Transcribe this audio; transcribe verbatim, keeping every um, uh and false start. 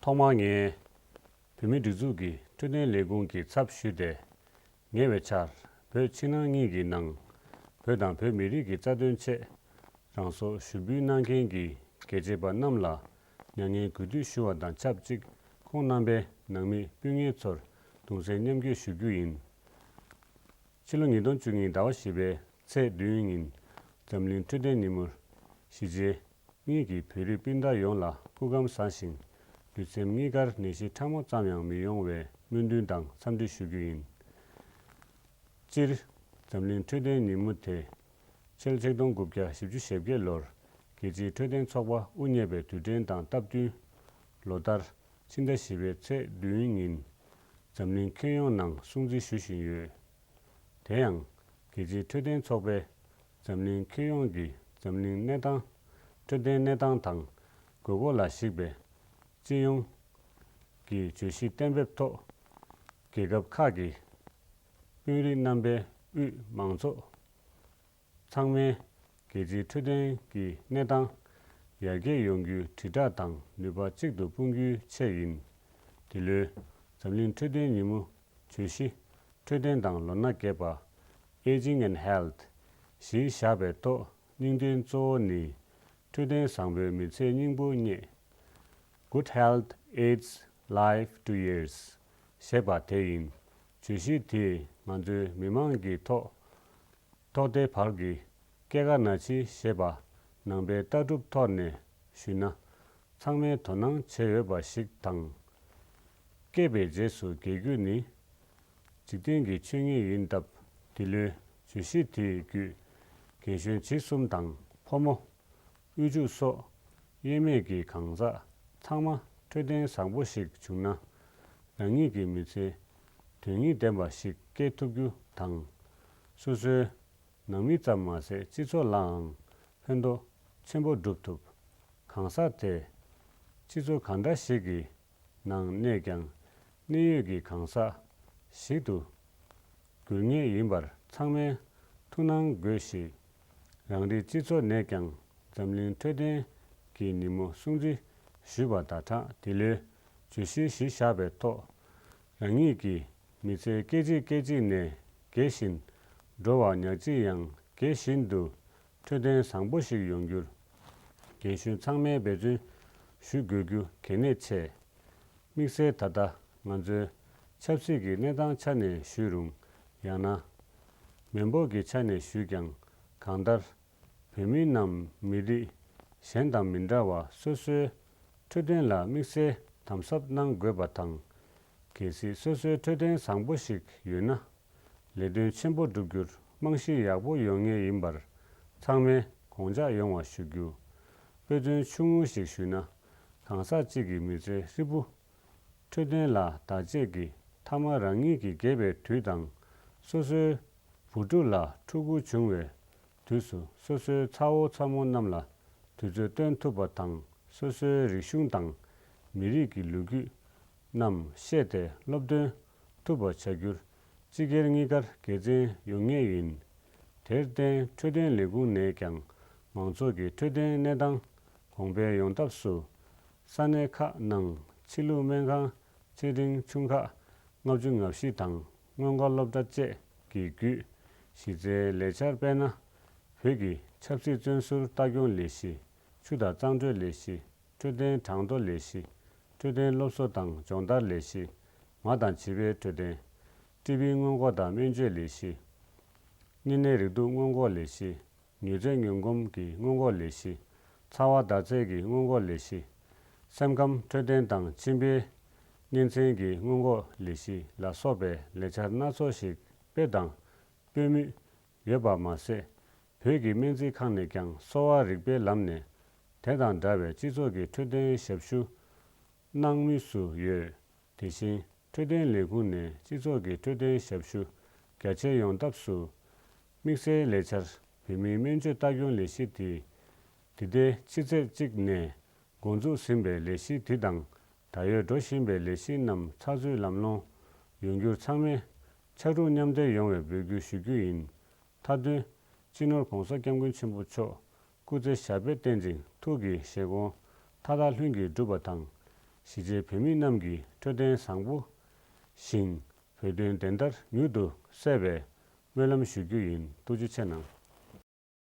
ཐོག་མར་ངས་བོད་མིའི་སྒྲིག་འཛུགས་ཀྱི་འཕྲོད་བསྟེན་ལས་ཁུངས་ཀྱི་ཚབ་ཞུས་ཏེ། ཉེ་བའི་ཆར་བོད་ཕྱི་ནང་གཉིས་ཀྱི་ནང་བོད་དང་བོད་མི་རིགས་ཀྱི་རྩ་དོན་ཆེད་རང་སྲོག་ཞུ་འབུལ་གནང་མཁན་གྱི་རྒྱལ་གཅེས་པ་རྣམས་ལ་མྱ་ངན་གུས་འདུད་ཞུ་བ་དང་ཆབས་ཅིག་ཁོང་རྣམ་པའི་ནང་མི་སྤུན་ཉེ་ཚོར་གདུང་སེམས་མཉམ་སྐྱེད་ཞུ་རྒྱུ་ཡིན། ཕྱི་ལོ་ཉིས་སྟོང་བཅུ་གཉིས་ཟླ་བ་བཞི་པའི་ཚེས་བདུན་ཉིན་འཛམ་གླིང་འཕྲོད་བསྟེན་ཉིན་མོར་གཞིས་བྱེས་གཉིས་ཀྱི་བོད་རིགས་སྤུན་ཟླ་ཡོངས་ལ་སྐུ་ཁམས་བཟང་ཞིང་ལུས་སེམས་གཉིས་ཀར་ནད་གཞི་ཕྲ་མོ་ཙམ་ཡང་མི་ཡོང་བའི་སྨོན་འདུན་དང་འཚམས་འདྲི་ཞུ་རྒྱུ་ཡིན། སྤྱིར། འཛམ་གླིང་འཕྲོད་བསྟེན་ཉིན་མོ་དེ་ཕྱི་ལོ་ཆིག་སྟོང་དགུ་བརྒྱ་བཞི་བཅུ་ཞེ་བརྒྱད་ལོར་རྒྱལ་སྤྱིའི་འཕྲོད་བསྟེན་ཚོགས་པ་དབུ་བརྙེས་པའི་དུས་དྲན་དང་སྟབས་བསྟུན། ལོ་ལྟར་ཕྱི་ཟླ་བཞི་པའི་ཚེས་བདུན་ཉིན་འཛམ་གླིང་ཁྱོན་ཡོངས་ནང་སྲུང་བརྩི་ཞུ་བཞིན་ཡོད། དེ་ཡང་རྒྱལ་སྤྱིའི་འཕྲོད་བསྟེན་ཚོགས་པས་འཛམ་གླིང་ཁྱོན་ཡོངས་ཀྱི་འཛམ་གླིང་གནས་སྟངས། འཕྲོད་བསྟེན་གནས་སྟངས་དང་དགོས་མཁོ་ལ་གཞིགས་པའི་སྤྱི་ཡོངས་ཀྱི་བརྗོད་གཞི་གཏན་འབེབས་ཐོག་རྒྱལ་ཁབ་ཁག་གི་དཔོན་རིགས་རྣམ་པའི་དབུས་མང་ཚོགས་ཚང་མས་རྒྱལ་སྤྱིའི་འཕྲོད་བསྟེན་གྱི་གནས་སྟངས་ཡར་རྒྱས་ཡོང་རྒྱུའི་དྲིལ་བསྒྲགས་དང་ནུས་པ་གཅིག་ཏུ་སྤུངས་རྒྱུའི་ཆེད་ཡིན། འདི་ལོའི་འཛམ་གླིང་འཕྲོད་བསྟེན་ཉིན་མོ་བརྗོད་གཞི། འཕྲོད་བསྟེན་དང་ལོ་ན་རྒས་པ། Aging and Health གཞིར་བཞག་པའི་ཐོག་སྙིང་དོན་གཙོ་བོ་ནི། འཕྲོད་བསྟེན་བཟང་པོས་མི་ཚེའི་སྙིང་པོ་རྙེད། Good health aids life to years ཞེས་པ་དེ་ཡིན། བརྗོད་གཞི་དེས་ང་ཚོའི་མི་མང་གི་ཐོག་ཐོག་མཐའི་བར་གྱི་སྐྱེས་སྐར་ན་ཆེ་ཞེས་པ་ནང་པའི་ལྟ་གྲུབ་ཐོག་ནས་ཞུས་ན། ཚང་མས་དོ་སྣང་བྱེད་འོས་པ་ཞིག་དང་། སྐྱེས་པའི་རྗེས་སུ་རྒས་རྒྱུ་ནི་འཇིག་རྟེན་གྱི་ཆོས་ཉིད་ཡིན་སྟབས། འདི་ལོའི་བརྗོད་གཞི་དེའི་བརྒྱུད་རྒན་གཞོན་བྱིས་གསུམ་དང་ཕོ་མོ། དབུལ་ཕྱུག་སོགས་དབྱེ་མེད་ཀྱི་གང་ཟག་ཚང་མ་འཕྲོད་བསྟེན་བཟང་པོ་ཞིག་བྱུང་ན། རང་ཉིད་ཀྱི་མི་ཚེ་དོན་སྙིང་ལྡན་པ་ཞིག་སྐྱེལ་ཐུབ་རྒྱུ་དང་། སོ་སོའི་ནང་མི་ཙམ་མ་ཟད་སྤྱི་ཚོགས་ལའང་ཕན་ཐོགས་ཆེན་པོ་སྒྲུབ་ཐུབ། གང་ཟག་དེ་སྤྱི་ཚོགས་གང་འདྲ་ཞིག་གི་ནང་གནས་ཀྱང་གནད་ཡོད་ཀྱི་གང་ཟག་ཞིག་ཏུ་འགྱུར་ངེས་ཡིན་པར་ཚང་མས་ཐུགས་སྣང་དགོས་ཤིང་། རང་རེའི་སྤྱི་ཚོགས་ནས་ཀྱང་འཛམ་གླིང་འཕྲོད་བསྟེན་གྱི་ཉིན་མོ་སྲུང་བརྩི་ཞུས་པ་དང་སྦྲགས། འདི་ལོའི་བརྗོད་གཞི་གཞིར་བཞག་པའི་ཐོག་རང་ཉིད་ཀྱི་མི་ཚེ་སྐད་ཅིག་སྐད་ཅིག་ནས་རྒས་བཞིན་འགྲོ་བ་ཉག་གཅིག་ཡང་རྒས་བཞིན་དུ་འཕྲོད་བསྟེན་བཟང་པོ་ཞིག་ཡོང་རྒྱུར་རྒན་གཞོན་ཚང་མས་འབད་བརྩོན་ཞུ་དགོས་རྒྱུ་གལ་གནད་ཆེ། དམིགས་བསལ་ད་ལྟ་ང་ཚོའི་ཆབ་སྲིད་ཀྱི་གནས་སྟངས་ཆ་ནས་ཞུས་རུང་ཡང་ན་མི་འབོར་གྱི་ཆ་ནས་ཞུས་ཀྱང་། གང་ལྟར་བོད་མི་རྣམས་མི་རིགས་གཞན་དང་མི་འདྲ་བར་སོ་སོའི་འཕྲོད་བསྟེན་ལ་དམིགས་བསལ་དམ་ཟབ་གནང་དགོས་པ་དང་། གལ་སྲིད་སོ་སོའི་འཕྲོད་བསྟེན་བཟང་པོ་ཞིག་ཡོད་ན། ལས་དོན་ཆེན་པོ་བསྒྲུབ་རྒྱུར་རྨང་གཞི་ཡག་པོ་ཡོང་ངེས་ཡིན་པར་ཚང་མས་དགོངས་འཇགས་ཡོང་བ་ཞུ་རྒྱུ། དཔེ་མཚོན་ཆུང་ངུ་ཞིག་ཞུས་ན། གང་ཟག་གཅིག་གི་མི་ཚེའི་ཧྲིལ་པོ་འཕྲོད་བསྟེན་ལ་བདག་གཅེས་ཀྱིས་མཐའ་མ་རང་ཉིད་ཀྱི་རྒས་པའི་དུས་དང་། སོ་སོའི་བུ་ཕྲུག་ལ་ཕྲུ་གུ་བྱུང་བའི་དུས་སུ་སོ་སོའི་ཚ་བོ་ཚ་མོ་རྣམས་ལ་དུས་ཚོད་སྟོན་ཐུབ་པ་དང་། སོ་སོའི་རིག་གཞུང་དང་མི་རིགས་ཀྱི་ལོ་རྒྱུས་རྣམས་ཤེས་ཏེ་སློབ་སྟོན་ཐུབ་པ་བྱ་རྒྱུར་སྤྱི་སྒེར་གཉིས་ཀར་དགེ་མཚན་ཡོང་ངེས་ཡིན། དེར་བརྟེན་འཕྲོད་བསྟེན་ལས་ཁུངས་ནས་ཀྱང་མང་ཚོགས་ཀྱི་འཕྲོད་བསྟེན་གནས་སྟངས་གོང་འཕེལ་ཡོང་ཐབས་སུ། ས་གནས་ཁག་ནང་ཕྱི་ལུགས་སྨན་ཁང་ཆེ་འབྲིང་ཆུང་ཁག་ལྔ་བཅུ་ང་བཞི་དང་སྔོན་འགོག་སློབ་གྲྭ་བཅས་ཀྱི་བརྒྱུད་གཞི་རྩའི་ལས་འཆར། དཔེར་ན། བོད་ཀྱི་ཆབ་སྲིད་བཙོན་ཟུར་ལྟ་སྐྱོང་ལས་གཞི། ཆུ་དང་གཙང་སྦྲའི་ལས་གཞི། འཕྲོད་བསྟེན་གྲངས་ཐོ་ལས་གཞི། འཕྲོད་བསྟེན་སློབ་གསོ་དང་སྦྱོང་བརྡར་ལས་གཞི། མ་དང་བྱིས་པའི་འཕྲོད་བསྟེན། ཊི་བི་སྔོན་འགོག་དང་སྨན་བཅོས་ལས་གཞི། གཉན་ནད་རེག་དུག་སྔོན་འགོག་ལས་གཞི། མྱོས་རྫས་ངན་གོམས་ཀྱི་སྔོན་འགོག་ལས་གཞི། ཚ་བ་འདར་ཚད་ཀྱི་སྔོན་འགོག་ལས་གཞི། སེམས་ཁམས་འཕྲོད་བསྟེན་དང་མཆིན་པའི་གཉན་ཚན་གྱི་སྔོན་འགོག་ལས་གཞི་ལ་སོགས་པའི་ལས་འཆར་སྣ་ཚོགས་ཤིག་སྤེལ་དང་སྤེལ་མུས་ཡོད་པ་མ་ཟད། བོད་ཀྱི་སྨན་རྩིས་ཁང་ནས་ཀྱང་གསོ་བ་རིག་པའི་ལམ་ནས་དེ་དང་འདྲ་བའི་སྤྱི་ཚོགས་ཀྱི་འཕྲོད་བསྟེན་ཞབས་ཞུ་གནང་མུས་སུ་ཡོད། དེ་བཞིན་འཕྲོད་བསྟེན་ལས་ཁུངས་ནས་སྤྱི་ཚོགས་ཀྱི་འཕྲོད་བསྟེན་ཞབས་ཞུ་རྒྱ་ཆེར་ཡོང་ཐབས་སུ། དམིགས་བསལ་ལས་འཆར་བོད་མིའི་སྨན་བཅོས་ལྟ་སྐྱོང་ལས་གཞི་དེ། འདི་ཟླའི་ཕྱི་ཚེས་གཅིག་ནས་འགོ་འཛུགས་ཟིན་པའི་ལས་གཞི་འདི་དང་། ད་ཡོད་འགྲོ་བཞིན་པའི་ལས་གཞི་རྣམས་ཚགས་ཚུད་ལམ་ལྷོང་ཡོང་རྒྱུར་ཚང་མས་ཕྱག་རོགས་མཉམ་འདེགས་ཡོང་བའི་འབོད་སྐུལ་ཞུ་རྒྱུ་ཡིན། མཐའ་དོན། སྤྱི་ནོར་༸གོང་ས་༸སྐྱབས་མགོན་ཆེན་པོ་མཆོག་སྐུ་ཚེ་ཞབས་པད་བརྟན་ཅིང་ཐུགས་ཀྱི་བཞེད་དགོངས་མཐའ་དག་ལྷུན་གྱིས་འགྲུབ་པ་དང་། གཞིས་བྱེས་བོད་མི་རྣམས་ཀྱི་འཕྲོད་བསྟེན་བཟང་པོ་ཞིང་བོད་དོན་བདེན་མཐའ་མྱུར་དུ་གསལ་བའི་སྨོན་ལམ་ཞུ་རྒྱུ་ཡིན། ཐུགས་རྗེ་ཆེ་གནང་།